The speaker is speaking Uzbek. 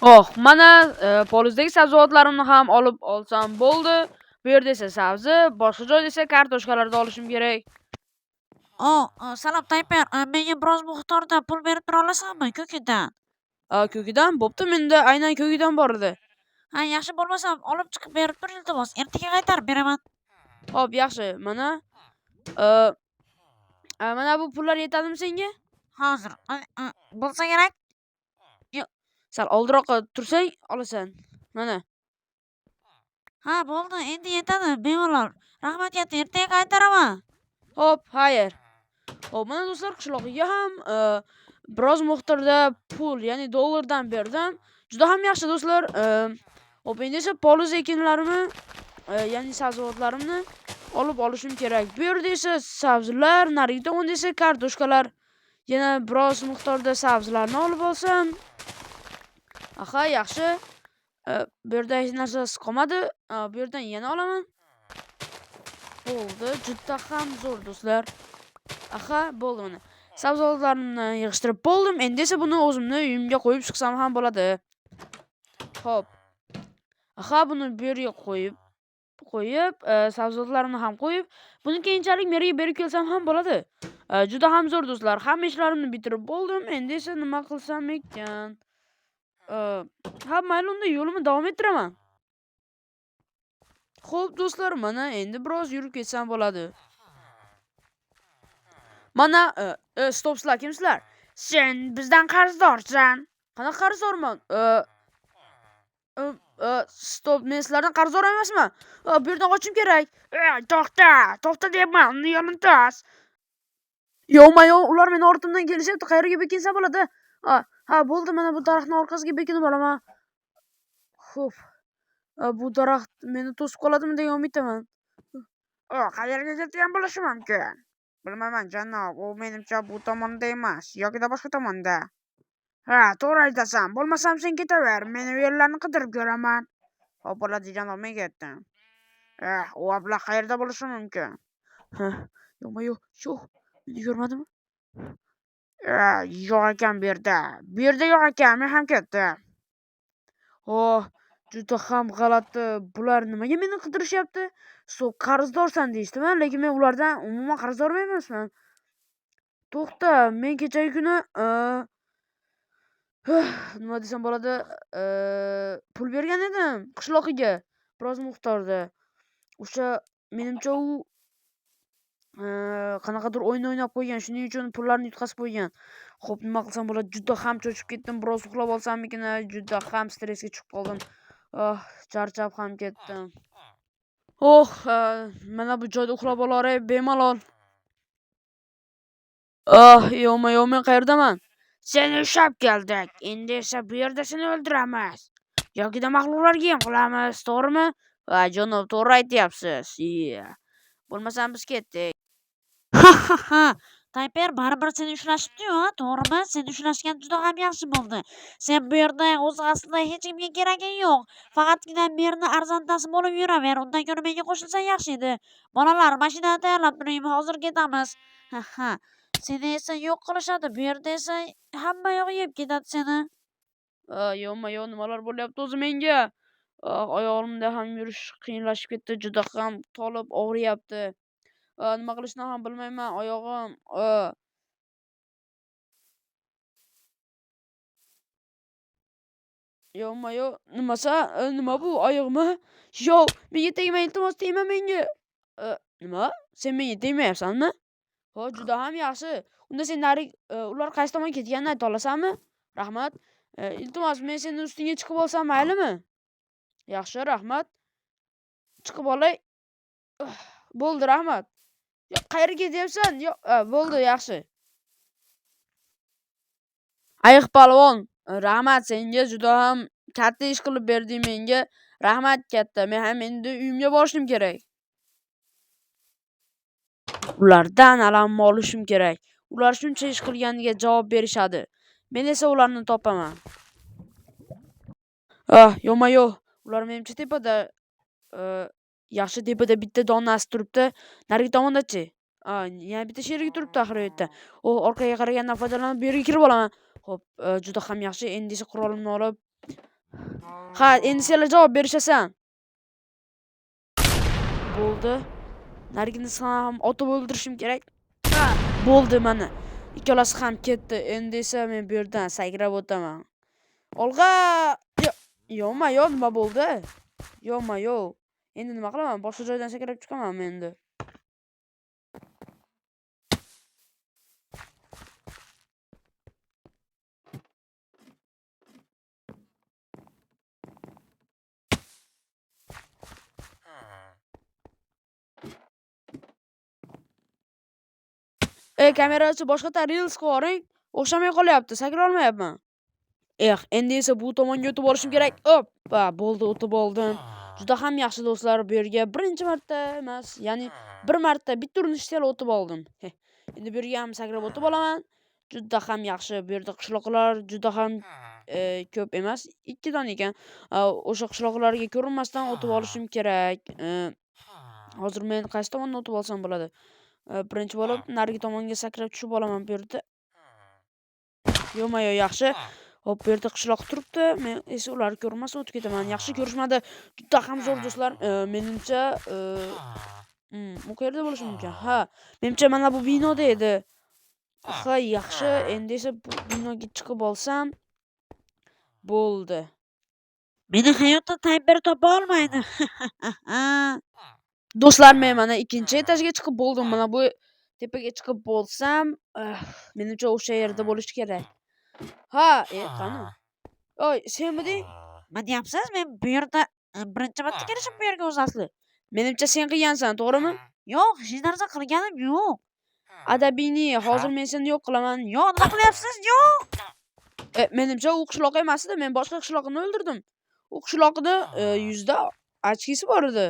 Oh, mana polizdagi sabzavotlarimni ham olib olsam bo'ldi. Bu yerda esa sabzi, boshqa joyda esa kartoshkalarni olishim kerak. O, salom Tayper, menga biroz miqdorda pul berib tura olasanmi ko'kidan? Ko'kidan? Bo'pti, menda aynan ko'kidan bor edi. Ha, yaxshi bo'lmasam olib chiqib berib tur iltimos, ertaga qaytarib beraman. Xo'p, yaxshi. Mana mana bu pullar yetadimi senga? Hozir, bo'lsa kerak. Yo'q, sal oldinroqqa tursang olasan. Mana. Ha, bo'ldi, endi yetadi, bemalol. Rahmat katta, ertaga qaytaraman. Xo'p, xayr. Xo'p, mana do'stlar, qishloqiga ham biroz miqdorda pul, ya'ni dollardan berdim. Juda ham yaxshi do'stlar. Xo'p, endi esa poliz ekinlarimni, ya'ni sabzavotlarimni olib olishim kerak. Bu yerda esa sabzilar, narigi tomonda esa kartoshkalar. Yana biroz miqdorda sabzilarni olib olsam. Aha, yaxshi. Bu yerda hech narsasi qolmadi. Bu yerdan yana olaman. Bo'ldi, juda ham zo'r do'stlar. Aha, bo'ldi mana. Sabzavotlarimni yig'ishtirib bo'ldim. Endi esa buni o'zimni uyimga qo'yib chiqsam ham bo'ladi. Xo'p. Aha, buni bu yerga qo'yib, sabzavotlarimni ham qo'yib, buni keyinchalik meriga berib kelsam ham bo'ladi. Juda ham zo'r do'stlar. Hamma ishlarimni bitirib bo'ldim. Endi esa nima qilsam ekan? Ha, mayli, unda yo'limni davom ettiraman. Xo'p do'stlar, mana endi biroz yurib ketsam bo'ladi. Mana, stop, sizlar kimsizlar? Sen bizdan qarzdorsan. Qanaqa qarzdorman? Stop, men sizlardan qarzdor emasman. Bu yerdan qochishim kerak. To'xta, to'xta deyapman, uni yo'lini tos. Yo'qma, yo'q, ular meni ortimdan kelishyapti. Qayerga bekinsam bo'ladi? Ha, bo'ldi, mana bu daraxtning orqasiga bekinib olaman. Xo'p. Bu daraxt meni to'sib qoladimi degan umiddaman. Qayerga ketgan bo'lishi mumkin? Bilmayman, janob, u menimcha bu tomonda emas, yokida boshqa tomonda. Ha, to'g'ri aytasan. Bo'lmasam sen ketaver, men u yerlarni qidirib ko'raman. Xo'p, bo'ladi janob, men ketdim. U ablah qayerda bo'lishi mumkin? Ha, yo'qma, yo'q, yo'q. Meni ko'rmadimi? Yo'q ekan bu yerda. Bu yerda yo'q ekan, men ham ketdim. Oh, juda ham g'alati. Bular nimaga meni qidirishyapti? Stop, qarzdorsan deyishdimi? Lekin men ulardan umuman qarzdor emasman. To'xta, men kechagi kuni, nima desam bo'ladi, pul bergan edim qishloqiga biroz miqdorda. O'sha menimcha u qanaqadir o'yin o'ynab qo'ygan, shuning uchun pullarni yutqazib qo'ygan. Xo'p, nima qilsam bo'ladi? Juda ham cho'chib ketdim. Biroz uxlab olsammikin? Juda ham stressga tushib qoldim. Oh, charchab ham ketdim. Oh, mana bu joyda uxlab olaray bemalol. Ah, yo'qma, yo'q, men qayerdaman? Seni ushlab keldik. Endi esa bu yerda seni o'ldiramiz. Yokida maxluqlarga yem qilamiz, to'g'rimi? Ha, janob, to'g'ri aytyapsiz. Yeah. Bo'lmasam biz ketdik. Ha ha ha. Tayper baribir seni ushlashibdi-yu, ha, to'g'rimi? Seni ushlashgan juda ham yaxshi bo'ldi. Sen bu yerda o'zi aslida hech kimga keraging yo'q. Faqatgina merni arzandasi bo'lib yuraver. Undan ko'ra menga qo'shilsang yaxshi edi. Bolalar, mashinani tayyorlab turing, hozir ketamiz. Ha ha. Seni esa yo'q qilishadi. Bu yerda esa hamma yoq yeb ketadi seni. Yo'qma, yo'q, nimalar bo'lyapti o'zi menga? Oyog'imda ham yurish qiyinlashib ketdi, juda ham tolib og'riyapti. Nima qilishni ham bilmayman, oyog'im. Yo'qma, yo'q, nimasi? Nima bu oyog'immi? Yo'q, menga tegma, iltimos, tegma menga. Nima? Sen menga tegmayapsanmi? Xo'p, juda ham yaxshi. Unda sen nari, ular qaysi tomonga ketganini ayta olasanmi? Rahmat. Iltimos, men seni ustingga chiqib olsam maylimi? Yaxshi, rahmat. Chiqib olay. Bo'ldi, rahmat. Yo, qayerga ketyapsan? Yo, bo'ldi, yaxshi. Ayiq palvon, rahmat senga, juda ham katta ish qilib berding menga. Rahmat katta. Men ham endi uyimga borishim kerak. Ulardan alamni olishim kerak. Ular shuncha ish qilganiga javob berishadi. Men esa ularni topaman. Ah, yo'qma, yo'q. Ular menimcha tepada, yaxshi tepada bitta donasi turibdi. Narigi tomonda-chi? Yana bitta sherigi turibdi axir u yerda. U orqaga qaragandan foydalanib bu yerga kirib olaman. Xo'p, juda ham yaxshi. Endi esa qurolimni olib, Ha, endi senlar javob berishasan. Bo'ldi. Nariginisini ham otib o'ldirishim kerak. Ha, bo'ldi mana. Ikkalasi ham ketdi. Endi esa men bu yerdan sakrab o'taman. Olg'a! Yo'qma, yo'q, nima bo'ldi? Yo'qma, yo'q. Endi nima qilaman? Boshqa joydan sakrab chiqamanmi endi? Ey, kamerachi, boshqatdan reels qilib yuboring. O'xshamay qolyapti, sakra olmayapman. Eh, endi esa bu tomonga o'tib olishim kerak. Oppa, bo'ldi, o'tib oldim. Juda ham yaxshi do'stlar, bu yerga birinchi marta emas, ya'ni bir marta bitta urinishda o'tib oldim. Endi bu yerga ham sakrab o'tib olaman. Juda ham yaxshi. Bu yerda qishloqlar juda ham ko'p emas, 2 dona ekan. O'sha qishloqlarga ko'rinmasdan o'tib olishim kerak. Hozir men qaysi tomondan o'tib olsam bo'ladi? Birinchi bo'lib narigi tomonga sakrab tushib olaman bu yerda. Yo'ma-yo'q, yaxshi. Hop, bu yerda qishloq turibdi. Men esa ularni ko'rmasdan o'tib ketaman. Yaxshi ko'rishmadi. Juda ham zo'r do'stlar. Menimcha, u qayerda bo'lishi mumkin? Ha, menimcha mana bu binoda edi. Ha, yaxshi. Endi esa bu binoga chiqib olsam bo'ldi. Meni hayotda Tayper topa olmaydi. Do'stlar, men mana ikkinchi etajga chiqib bo'ldim. Mana bu tepaga chiqib bo'lsam, menimcha o'sha yerda bo'lishi kerak. Ha, qani? Oy, senmiding? Nima deyapsiz? Men bu yerda birinchi marta kelishim bu yerga o'zi asli. Menimcha sen qilgansan, to'g'rimi? Yo'q, hech narsa qilganim yo'q. Adabini, hozir men seni yo'q qilaman. Yo'q, nima qilyapsiz? Yo'q. Menimcha u qishloq emas edi. Men boshqa qishloqni o'ldirdim. U qishloqni yuzda ochkisi bor edi.